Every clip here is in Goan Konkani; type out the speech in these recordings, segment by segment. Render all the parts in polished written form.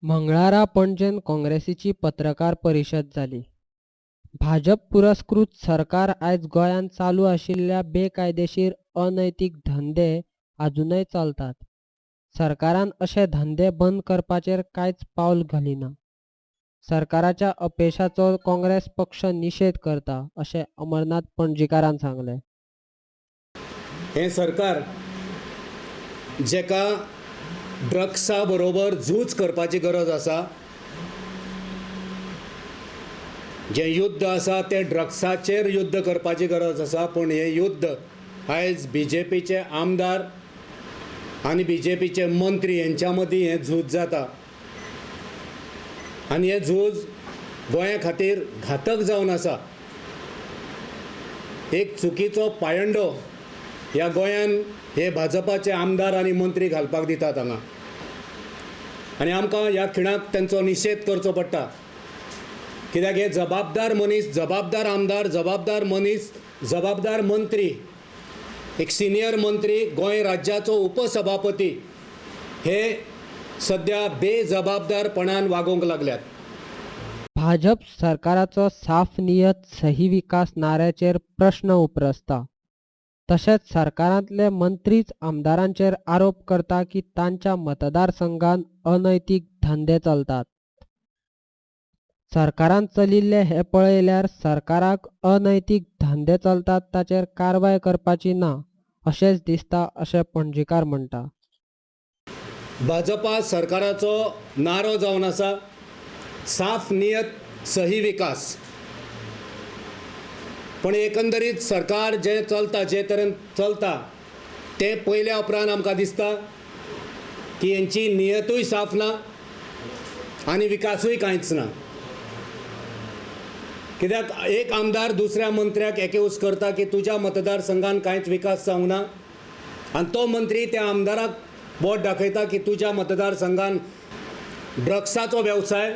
मंगळारा पणजेन काँग्रेसीची पत्रकार परिशद जाली. भाजप पुरस्कृत सरकार आयज गोंयांत चालू आशिल्ल्या बेकायदेशीर अनैतीक धंदे आजुनय चलतात. सरकारान अशे धंदे बंद करपाचेर कांयच पावल घालिना. सरकाराच्या अपेशाचो काँग्रेस पक्ष निशेध करता अशें अमरनाथ पणजीकारान सांगलें. हें सरकार जेका ड्रग्सा बरोबर झूज करपाची गरज आसा, जें युद्ध आसा तें ड्रग्साचेर युद्ध करपाची गरज आसा, पूण हें युद्ध आयज बी जे पीचे आमदार आनी बी जे पीचे मंत्री हेंच्या मदीं हें झूज जाता आनी हें झूज गोंया खातीर घातक जावन आसा. एक चुकीचो पायंडो ह्या गोंयान हे भाजपाचे आमदार आनी मंत्री घालपाक दितात हांगा आनी आमकां ह्या खिणाक तेंचो निशेध करचो पडटा. कित्याक हे जबाबदार मनीस, जबाबदार आमदार, जबाबदार मनीस, जबाबदार मंत्री, एक सिनियर मंत्री, गोंय राज्याचो उपसभापती हे सद्या बेजबाबदारपणान वागोवंक लागल्यात. भाजप सरकाराचो साफ नियत सही विकास नाऱ्याचेर प्रश्न उप्रासता. तशेंच सरकारांतले मंत्रीच आमदारांचेर आरोप करता की तांच्या मतदारसंघात अनैतीक धंदे चलतात. सरकारान चलिल्ले हे पळयल्यार सरकाराक अनैतीक धंदे चलतात ताचेर कारवाय करपाची ना अशेंच दिसता अशें पणजीकार म्हणटा. भाजपा सरकाराचो नारो जावन आसा साफ नियत सही विकास, पण एकंदरीत सरकार जें चलता, जे तरेन चलता तें पयल्या उपरांत आमकां दिसता की हेंची नियतूय साफ ना आनी विकासूय कांयच ना. कित्याक एक आमदार दुसऱ्या मंत्र्याक एक्यूज करता की तुज्या मतदारसंघान कांयच विकास जावंक ना आनी तो मंत्री त्या आमदाराक बोट दाखयता की तुज्या मतदारसंघान ड्रग्साचो वेवसाय,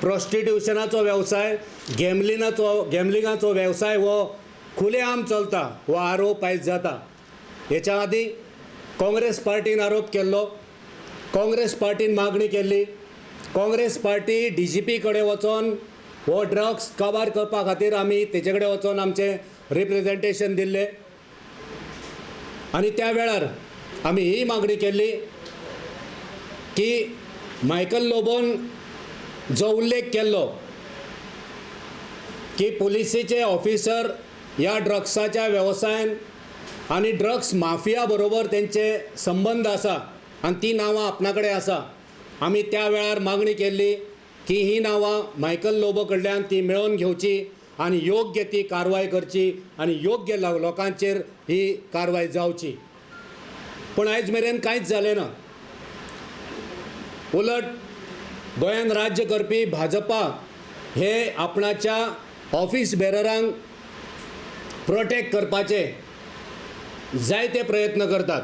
प्रोस्टिट्युशनाचो वेवसाय, गॅमलिंगाचो वेवसाय हो खुलेआम चलता, हो आरोप आयज जाता. हेच्या आदीं काँग्रेस पार्टीन आरोप केल्लो, काँग्रेस पार्टीन मागणी केल्ली, Congress party D G P कडेन वचोन हो ड्रग्स काबार करपा खातीर आमी तेजे कडेन वचोन आमचें रिप्रेजेंटेशन दिल्लें आनी त्या वेळार आमी ही मागणी केल्ली की मायकल लोबोन जो उल्लेख केल्लो की पुलिसेचे ऑफिसर ह्या ड्रग्साच्या वेवसायान आनी ड्रग्स माफिया बरोबर तेंचे संबंद आसा आनी ती नांवां आपणा कडेन आसा, आमी त्या वेळार मागणी केल्ली की ही नांवां मायकल लोबो कडल्यान ती मेळोवन घेवची आनी योग्य ती कारवाय करची आनी योग्य लोकांचेर ही कारवाय जावची. पूण आयज मेरेन कांयच जालें ना. उलट गोंयान राज्य करपी भाजपा हे आपणाच्या ऑफिस बेररांक प्रोटेक्ट करपाचे जायते प्रयत्न करतात.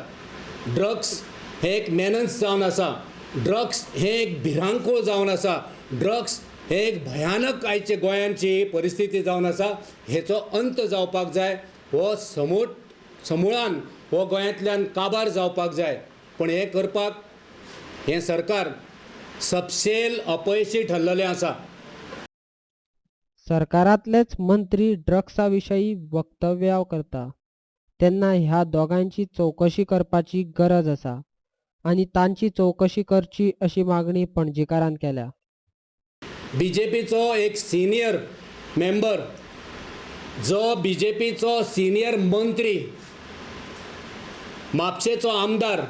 ड्रग्स हे एक मेनन्स जावन आसा, ड्रग्स हे एक भिरांकूळ जावन आसा, ड्रग्स हे एक भयानक आयचे गोंयांची परिस्थिती जावन आसा. हेचो अंत जावपाक जाय, हो समुळान हो गोंयांतल्यान काबार जावपाक जाय. पूण हें करपाक हें सरकार सपशेल अपयशी ठरलेलें आसा. सरकारांतलेच मंत्री ड्रग्सा विशीं वक्तव्यां करता तेन्ना ह्या दोगांयची चवकशी करपाची गरज आसा आनी तांची चवकशी करची अशी मागणी पणजीकारान केल्या. बी जे पीचो एक सिनियर मेंबर, जो बी जे पीचो सिनियर मंत्री, म्हापशेचो आमदार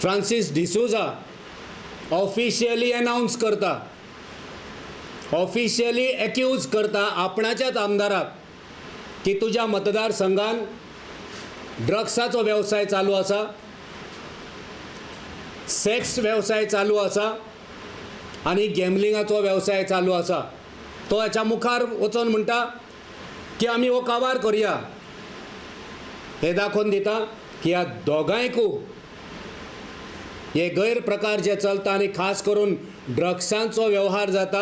फ्रांसीस डिसोजा ऑफिशियली अनावन्स करता, ऑफिशियली एक्यूज करता आपणाच्याच आमदाराक की तुज्या मतदारसंघान ड्रग्साचो वेवसाय चालू आसा, सेक्स वेवसाय चालू आसा आनी गॅमलिंगाचो वेवसाय चालू आसा. तो हेच्या मुखार वचोन म्हणटा की आमी हो काबार करुया. हें दाखोवन दिता की ह्या दोगांयकू हे गैरप्रकार जे चलता आनी खास करून ड्रग्सांचो वेव्हार जाता,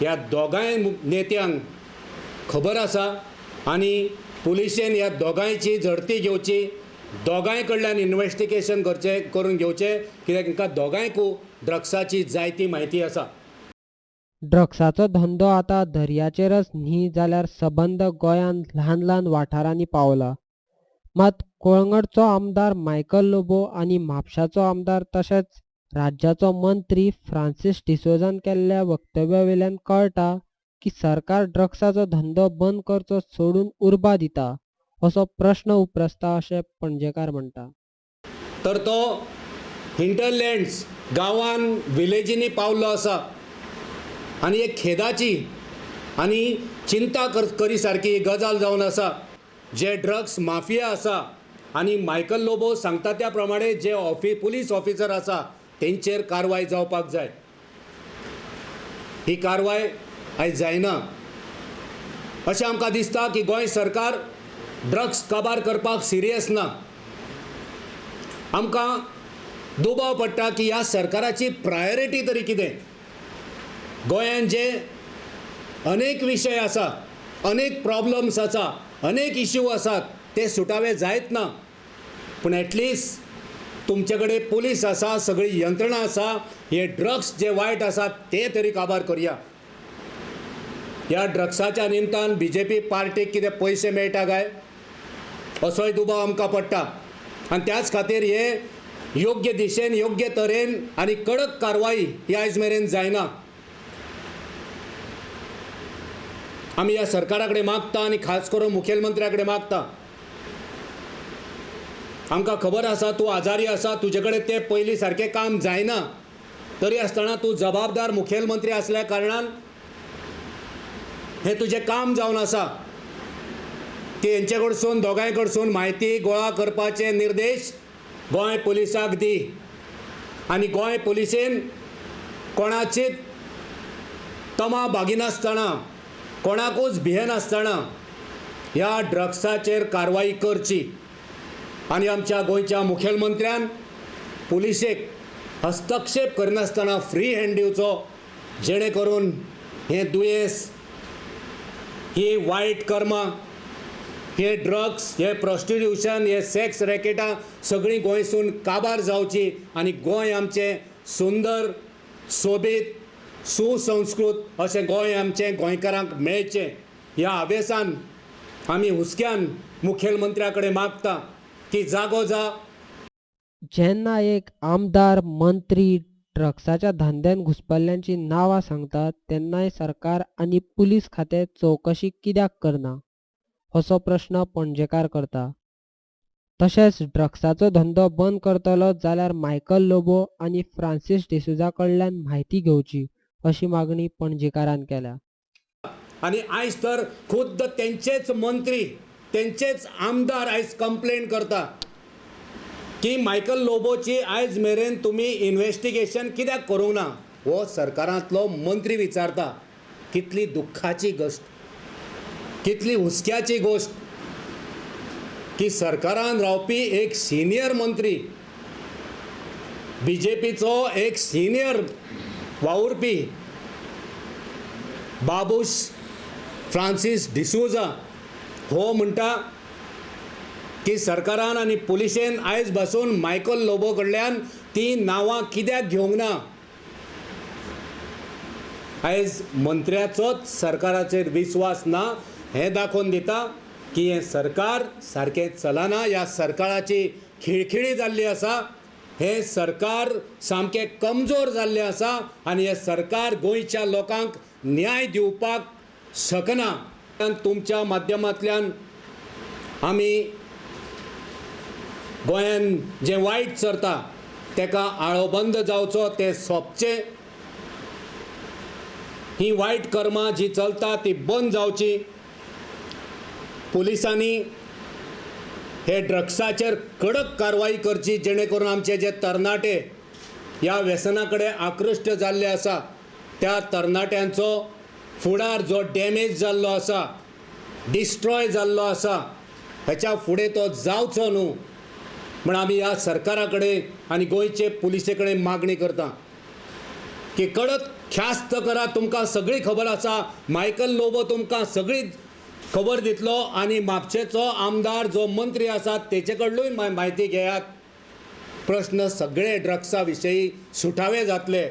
ह्या दोगांय नेत्यांक खबर आसा आनी पुलिशेन ह्या दोगांयची झडती घेवची. दोगांय कडल्यान इन्वेस्टिगेशन करचें करून घेवचें, कित्याक तांकां दोगांयकूय ड्रग्साची जायती म्हायती आसा. ड्रग्साचो धंदो आतां दर्याचेरच न्ही जाल्यार सबंद गोंयांत ल्हान ल्हान वाठारांनी पावला. मात कोळंगटचो आमदार मायकल लोबो आनी म्हापशाचो आमदार तशेंच राज्याचो मंत्री फ्रांसीस डिसोझान केल्ल्या वक्तव्यावेल्यान कळटा की सरकार ड्रग्साचो धंदो बंद करचो सोडून उर्बा दिता असो प्रश्न उप्रासता अशें पणजेकार म्हणटा. तर तो हिंटरलँड्स गांवान विलेजींनी पावल्लो आसा आनी एक खेदाची आनी चिंता करी सारकी गजाल जावन आसा. जे ड्रग्स माफिया आसा आनी मायकल लोबो सांगता त्या प्रमाणे जे पुलीस ऑफिसर आसा तेंचेर कारवाय जावपाक जाय. ही कारवाय आयज जायना अशें आमकां दिसता की गोंय सरकार ड्रग्स काबार करपाक सिरियस ना. आमकां दुबाव पडटा की ह्या सरकाराची प्रायोरिटी तरी कितें. गोंयांत जे अनेक विशय आसा, अनेक प्रॉब्लम्स आसा, अनेक इश्यू आसात, ते सुटावे जायत ना, पूण एटलिस्ट तुमचे कडेन पुलीस आसा, सगळी यंत्रणा आसा, हे ड्रग्स जे वायट आसात ते तरी काबार करया. ह्या ड्रग्साच्या निमतान बीजेपी पार्टीक कितें पयशे मेळटा काय असोय दुबाव आमकां पडटा आनी त्याच खातीर हे योग्य दिशेन, योग्य तरेन आनी कडक कारवाई ही आयज मेरेन जायना. आमी ह्या सरकारा कडेन मागता आनी खास करून मुखेलमंत्र्या कडेन मागता, आमकां खबर आसा तूं आजारी आसा, तुजे कडेन तें पयलीं सारकें काम जायना, तरी आसतना तूं जबाबदार मुखेलमंत्री आसल्या कारणान हें तुजें काम जावन आसा की हेंचे कडसून दोगांय कडसून म्हायती गोळा करपाचे निर्देश गोंय पुलिसाक दी आनी गोंय पुलिसेन कोणाचीच तमा बागिनासतना, कोणाकूच भियेनासतना ह्या ड्रग्साचेर कारवाई करची आनी आमच्या गोंयच्या मुखेलमंत्र्यान पुलिसेक हस्तक्षेप करनासतना फ्री हँड दिवचो, जेणे करून हें दुयेंस, ही वायट कर्मां, हे ड्रग्स, हे प्रोस्टिट्यूशन, हे सेक्स रॅकेटां सगळीं गोंयसून काबार जावची आनी गोंय आमचें सुंदर, सोबीत, सुसंस्कृत अशें गोंय आमचें गोंयकारांक मेळचें. ह्या हावेसान आमी हुस्क्यान मुखेलमंत्र्या कडेन मागता की जागो जा. जेन्ना एक आमदार, मंत्री ड्रग्साच्या धंद्यान घुसपल्ल्यांची नांवां सांगतात तेन्नाय सरकार आनी पुलीस खातें चवकशी कित्याक करना असो प्रश्न पणजेकार करता. तशेंच ड्रग्साचो धंदो बंद करतलो जाल्यार मायकल लोबो आनी फ्रांसीस डिसोझा कडल्यान म्हायती घेवची अशी मागणी पणजेकारान केल्या. आनी आयज तर खुद्द तेंचेच मंत्री, तेंचेच आमदार आयज कंप्लेन करता की मायकल लोबोची आयज मेरेन तुमी इन्वेस्टिगेशन कित्याक करूंक ना. हो सरकारांतलो मंत्री विचारता. कितली दुख्खाची गोश्ट, कितली हुस्क्याची गोश्ट की सरकारान रावपी एक सिनियर मंत्री, बीजेपीचो एक सिनियर वावुरपी बाबूश फ्रांसीस डिसोझा हो म्हणटा की सरकारान आनी पुलिशेन आयज बसून मायकल लोबो कडल्यान ती नांवां कित्याक घेवंक ना. आयज मंत्र्याचोच सरकाराचेर विस्वास ना हें दाखोवन दिता की हें सरकार सारकें चलना, ह्या सरकाराची खिळखिळी जाल्ली आसा, हें सरकार सामकें कमजोर जाल्लें आसा आनी हें सरकार गोंयच्या लोकांक न्याय दिवपाक शकना. तुमच्या माध्यमांतल्यान आमी गोंयान जें वायट चलता तेका आळोबंद जावचो, तें सोंपचें, ही वायट कर्मां जी चलता ती बंद जावची. पुलिसांनी हे ड्रग्साचेर कडक कारवाई करची, जेणे करून आमचे जे तरणाटे ह्या व्यसना कडेन आकृश्ट जाल्ले आसा त्या तरणाट्यांचो फुडार जो डॅमेज जाल्लो आसा, डिस्ट्रॉय जाल्लो आसा, हेच्या फुडें तो जावचो न्हू म्हण आमी ह्या सरकारा कडेन आनी गोंयचे पुलिसे कडेन मागणी करता की कडक ख्यास्त करा. तुमकां सगळी खबर आसा, मायकल लोबो तुमकां सगळी खबर दितलो आनी म्हापशेचो आमदार जो मंत्री आसा तेचे कडलूय म्हायती घेयात. प्रश्न सगळे ड्रग्सा विशयी सुटावे जातले.